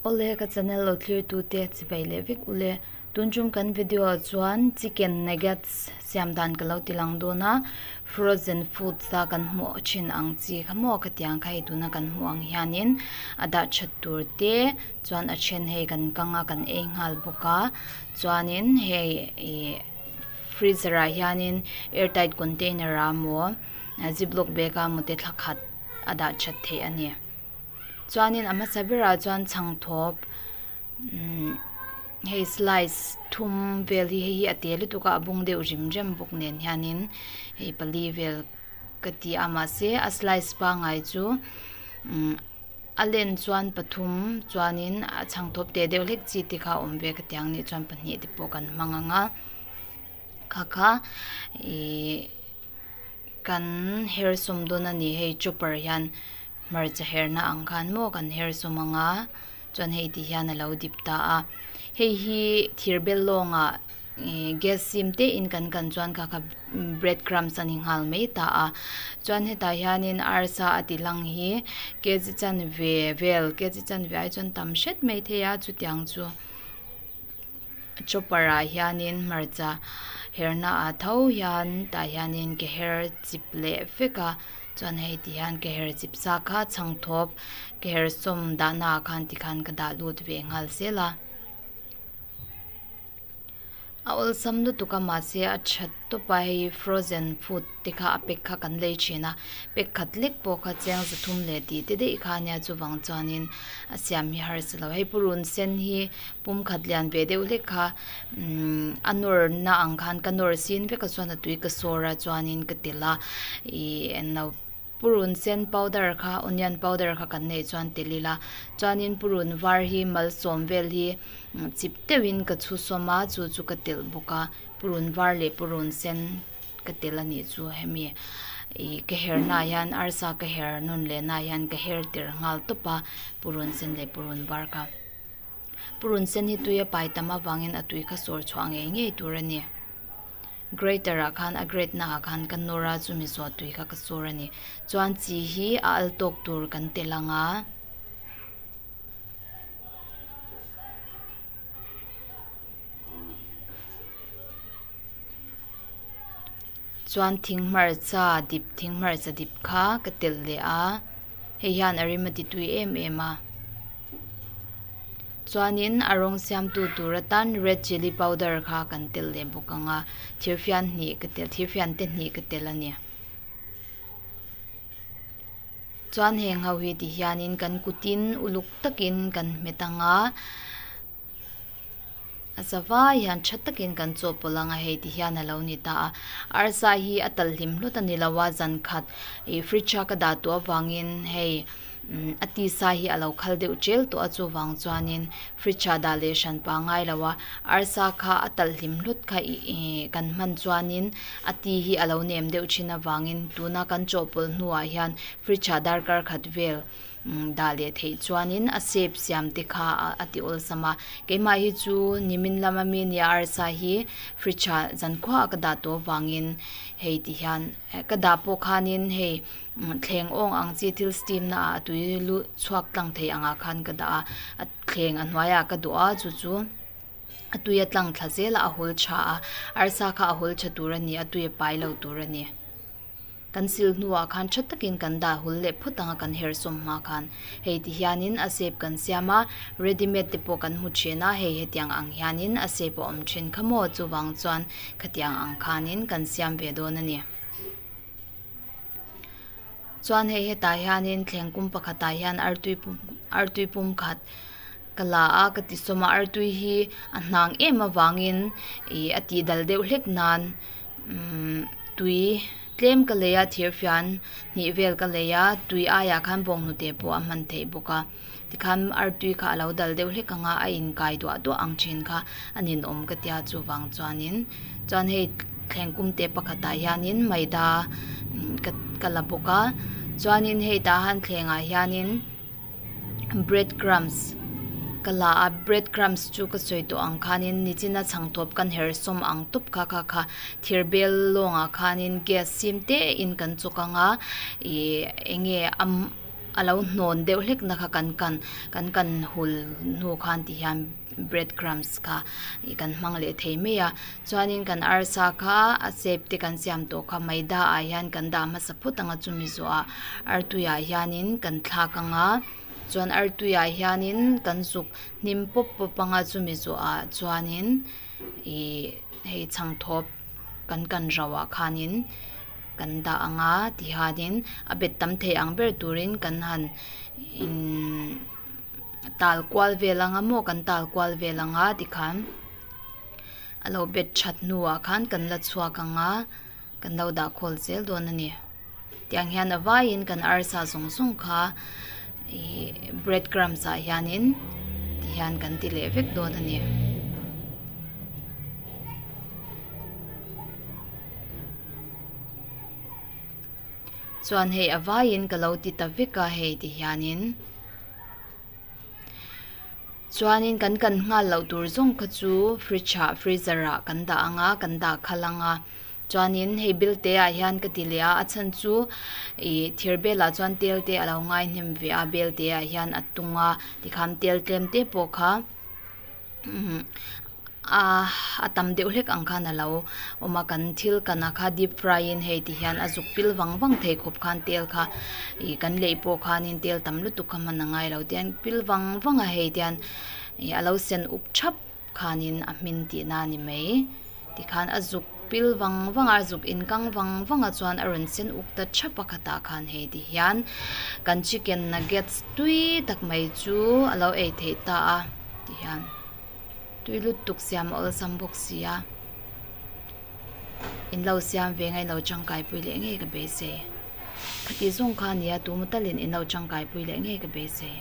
Awle ka channel lo thlir tu te chibai leh vek ule tun tum kan video ah chuan chicken nuggets siam dan ka lo ti lang dawn a frozen foods a kan hmuh thin ang chi kha maw khatiang kha hei tuna kan hmuh ang hianin a dah that tur te chuan a then hei kan kang a kan ei nghal bawk a chuanin hei ih freezer ah hianin air tight container ah maw ziplock bag ah maw te thla khat a dah that theih a ni. Chuanin a hmasa berah chuan chhangthawp umm hei slice thum vel hi hei hi a te lutuk a a bung deuh rem rem bawk nen hianin hei pali vel ka ti a mahse a slice pangai chu umm a len chuan pathum chuanin a chhangthawp te deuh hlek chi te kha a awm ve ka ti ang nih chuan pahnih te pawh kan hmang ang a kha kha ihh. Kan her sawm dawn a ni hei chopper hian hmarcha herna ang khan maw kan her sawm ang a chuan hei ti hian a lo dip ta a hei hi thir bel lawngah ih gas sim te in kan kan chuan kha kha bread crumbs a ni nghal mai ta a chuan hetah hianin arsa a ti lang hi kg chanve vel kg chanve ai chuan tam hret mai thei a chutiang chu. Chopper ah hianin hmarcha herna ah tho hian tah hianin ke her chip leh vek a chuan hei ti hian ke her chip sa kha chhangthawp ke her sawm dahna ah khan tikhan ka dah lut ve nghal zel a a awlsam lutuk a mahse a that tawp a hei frozen food te kha a pack kha kan lei thin a pack khat lek pawh kha chiang zathum leh tih te daih kha ania chuvang chuanin a siam hi harsa lo hei purun sen hi pum khat lian ve deuh hlek kha umm a nawr na ang khan ka nawr sin vek a chuan a tui ka sawr a chuanin ka telh a ih englo purun sen powder kha onion powder kha kan neih chuan tel ila chuanin purun var hi malsawm vel hi chip deuhin ka chhu sawm a chu chu ka telh bawk a purun var leh purun sen. Ka tel a nih chu hemi ih ka her naah hian arsa ka her nawn leh naah hian ka her tir nghal tawp a purun sen leh purun var kha purun sen hi tui a pai tam avangin a tui kha sawr chhuah ngei ngei tur a ni grater ah khan a grate naah khan ka nawr a chumi zawh tui kha ka sawr a ni chuan chi hi a al tawk tur kan tel ang a. Chuan thing hmarcha dip thing hmarcha dip kha ka telh leh a hei hian a rim a ti tui em em a chuanin a rawng siamtu tur atan red chilli powder kha kan telh leh bawk ang a thirfian hnih ka telh thirfian te hnih ka telh a ni. Chuan heng ho hi ti hianin kan kutin uluk takin kan hmet ang a. A zavai hian tha takin kan chawhpawlh ang a hei ti hian a lo ni ta a arsa hi a tal hlim hlut a ni lo a zan khat ih fridge a ka dah tawh avangin hei umm a tisa hi a lo khal deuh ṭel tawh a chuvang chuanin fridge ah dah leh hran pangai lo a arsa kha a tal hlim hlut kha ih kan hman chuanin a ti hi a lo nem deuh thin avangin tuna kan chawhpawlh hnuah hian fridge ah darkar khat vel Dah leh theih chuanin a shape siam te kha a ti awlsam a, keimah hi chu nimin lama mi nia arsa hi fridge ah zankhua ah ka dah tawh avangin hei ti hian ka dah pawh khanin hei thleng awng ang chi thil steam na ah a tui luh chhuak tlang thei angah khan ka dah a, a thleng a hnuaiah ka duh a chu chu a tui a tlang thla zel a a hul tha a, arsa kha a hul tha tur a ni a tui a pai lo tur a ni. Kan sil hnuah khan tha takin kan dah hul leh phawt ang a kan her sawm hma khan. Hei ti hianin a shape kan siam a, ready made te pawh kan hmu thin a, hei hetiang ang hianin a shape a awm thin kha maw chuvang chuan khatiang ang khanin kan siam ve dawn a ni. Chuan hei hetah hianin thleng kum pakhatah hian artui pum artui pum khat ka la a ka ti sawm a, artui hi a hnang em avangin ih a tih dal deuh hlek nan. Umm tui tlem ka lei a thirfian hnih vel ka lei a tui aiah khan bawnghnute pawh a hman theih bawk a tikhan artui kha a lo dal deuh hlek ang a a inkai duah duah ang thin kha a ninawm ka tia chuvang chuanin chuan hei thleng kum te pakhatah hianin maida ka ka la bawk a chuanin hei tah han thlengah hianin. Bread crumbs ka la a bread crumbs chu ka sawi tawh ang khanin nichina chhangthawp kan her sawm ang tawp kha kha kha thir bel lawngah khanin gas sim te in kan chawk ang a ih eng nge a. a lo hnawn deuh hlek na kha kan kan kan kan hul hnu khan ti hian bread crumbs kha ih kan hmang leh thei mai a chuanin kan arsa kha a shape te kan siam tawh kha maida ah hian kan dah hmasa phawt ang a chumi zawhah artui ah hianin kan thlak ang a chuan artui ah hianin kan zuk hnim pawp pawp ang a chumi zawhah chuanin ih hei chhangthawp kan kan rauh ah khanin kan dah ang a tihianin a bet tam thei ang ber turin kan han in tal kual vel ang a maw kan tal kual vel ang a tikhan a lo bet that hnuah khan kan la chhuak ang a kan lo dah khawl zel dawn a ni tiang hian a vaiin kan arsa zawng zawng kha ih bread crumbs ah hianin tihian kan ti leh vek dawn a ni. Chuan hei a vaiin ka lo ti ta vek a hei ti hianin chuanin kan kan nghal loh tur zawng kha chu fridge ah freezer ah kan dah ang a kan dah khalh ang a chuanin hei bill te ah hian ka ti leh a a chhan chu ih thir bel ah chuan tel te a lo ngai hnem ve a bel te ah hian a tung a tikhan tel tlem te pawh kha. Ahh a tam deuh hlek ang khan a lo awm a kan thil kan ah kha deep fry in hei ti hian a zuk pil vang vang thei khawp khan tel kha ih kan lei pawh khanin tel tam lutuk kha hman a ngai lo tian pil vang vang a hei tian ih a lo sen up thap khanin a hmin tihna a ni mai tikhan a zuk pil vang vang a a zuk in kang vang vang a chuan a rawn sen uk ta thap a khatah khan hei ti hian kan chicken nuggets tui tak mai chu a lo ei theih ta a. Ti hian tui lutuk siam a awlsam bawk si a in lo siam ve ngai lo tangkai pui leh ngei ka beisei khati zawng kha a nia tumaw talin in lo tangkai pui leh ngei ka beisei.